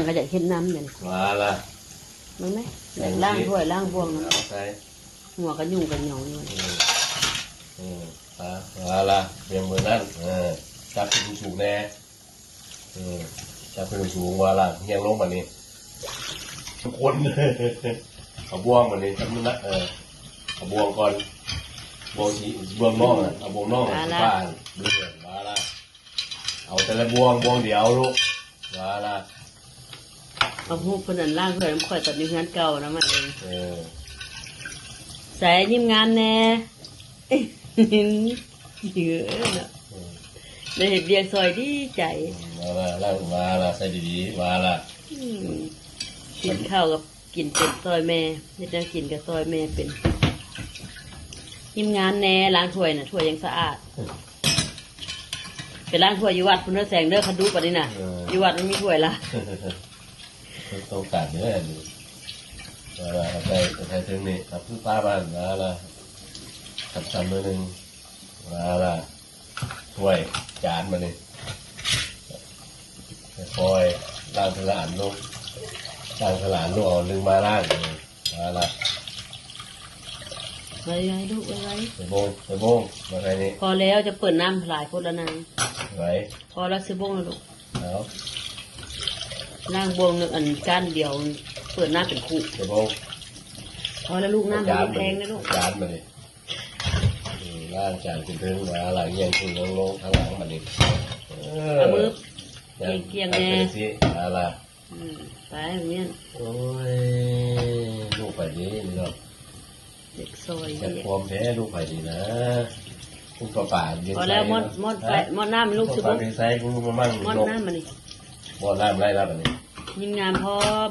ກໍຢາກເຮັດນຳນັ້ນ ວ່າລະ ເບິ່ງແມະ ແມ່ນ ລ້າງຖ້ວຍລ້າງບ່ວງນັ້ນ ເອົາໃສ່ ຫົວກະຫຍຸ້ງກະຫຍອງຢູ່ ເອີ ເອີ ວ່າລະ ເປັນມື້ນັ້ນ ເອີ ຈັບຂຶ້ນສູງໆແດ່ ເອີ ຈັບຂຶ້ນສູງໆ ວ່າລະ ຮຽງລົງບາດນີ້ ທຸກຄົນ ເອົາບ່ວງບາດນີ້ ຈັບມືນະ ເອີ ເອົາບ່ວງກ່ອນ ບ່ວງທີ່ ບ່ວງນອກນະ ເອົາບ່ວງນອກນະ ວ່າລະ ທີ່ບ້ານ ວ່າລະ ເອົາແຕ່ລະບ່ວງ ບ່ວງດຽວລູກ ວ່າລະ ເອົາຮູບເພິ່ນນັ້ນລ້າງຖ້ວຍນຳຂ້ອຍຕອນຢູ່ເຮືອນເກົ່ານຳ ເອີ ໃສ ຍິ້ມງາມແດ່ ເອີເນາະ ເອີ ໄດ້ເຮັດວຽກຊ່ອຍດີໃຈ ວ່າລະ ວ່າລະ ໃສ່ດີໆ ວ່າລະ ອືມ ກິນເຂົ້າກັບ ກິນເປັນຊ່ອຍແມ່ ເຮັດແນວກິນກໍຊ່ອຍແມ່ເປັນ ຍິ້ມງາມແດ່ ລ້າງຖ້ວຍນະ ຖ້ວຍຍັງສະອາດ ໄປລ້າງຖ້ວຍຢູ່ວັດພຸ້ນເດີແສງເດີ ຄັນດຸປານນີ້ນະ ເອີ ຢູ່ວັດມັນມີຖ້ວຍລະ ຕ້ອງການເດີ ເອີ ເອົາໃສ່ ເອົາໃສ່ເທິງນີ້ ເອົາຄືປາບ້ານ ວ່າລະ ຊ້ຳໆໜ້ອຍໜຶ່ງ ວ່າລະ ຖ້ວຍ ຈານບາດນີ້ ຄ່ອຍໆ ລ້າງເທື່ອລະອັນລູກ ລ້າງເທື່ອລະອັນລູກ ເອົາໜຶ່ງມາລ້າງ ເອີ ວ່າລະ ໄວໆລູກ ໄວໆ ໃສ່ໂບງ ໃສ່ໂບງ ມາໃສ່ນີ້ ພໍແລ້ວ ຈະເປີດນ້ຳຫຼາຍໂພດລະນາງ ໄວ ພໍແລ້ວ ໃສ່ໂບງລະລູກ ເອົາ ລ້າງບ່ວງ ອັນ ກ້ານດຽວ ເປີດນ້ຳເປັນຄຸ ໃສ່ໂບງ ພໍແລ້ວລູກ ນ້ຳມັນແພງນະລູກ ຈານບາດນີ້ ອືມ ລ້າງຈານຂຶ້ນເທິງ ວ່າລະ ຮຽງຂຶ້ນລົງໆ ທາງຫຼັງບາດນີ້ ເອີ ເອົາມື ກຽງໆແດ່ ວ່າລະ ອືມ ໄປ ແມ່ນ ໂອ້ຍ ລູກໄປເດ້ນີ້ເນາະ ເດັກຊອຍ ຈັກຄວາມແທ້ລູກໄປນີ້ນະ ຄຸນປ້າໆ ພອແລ້ວ ມອດ ມອດໄຟ ມອດນ້ຳໃຫ້ລູກຊິບຸ ໃສ່ບຸມາໝັ້ງ ມອດນ້ຳມານີ້ ມອດນ້ຳໄດ້ແລ້ວບາດນີ້ ຍິ້ມງາມພ້ອມ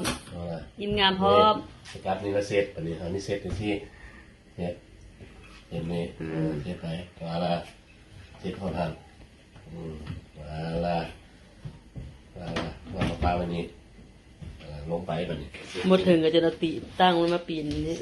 ຍິ້ມງາມພ້ອມ ສະກັດນີ້ລະເສັດ ບາດນີ້ເຮົານີ້ເສັດຈັ່ງຊີ້ ເຮັດ ເຮັດນີ້ ອືມ ເຮັດໄປ ວ່າລະ ເຮັດຮອດຫັ້ນ ອືມ ວ່າລະ ວ່າລະ ວ່າລະ ປາໄວ້ນີ້ ເອີ ລົງໄປບາດນີ້ ໝົດເຖິງກໍຈະເອົາຕີນຕັ້ງມັນມາປີນນີ້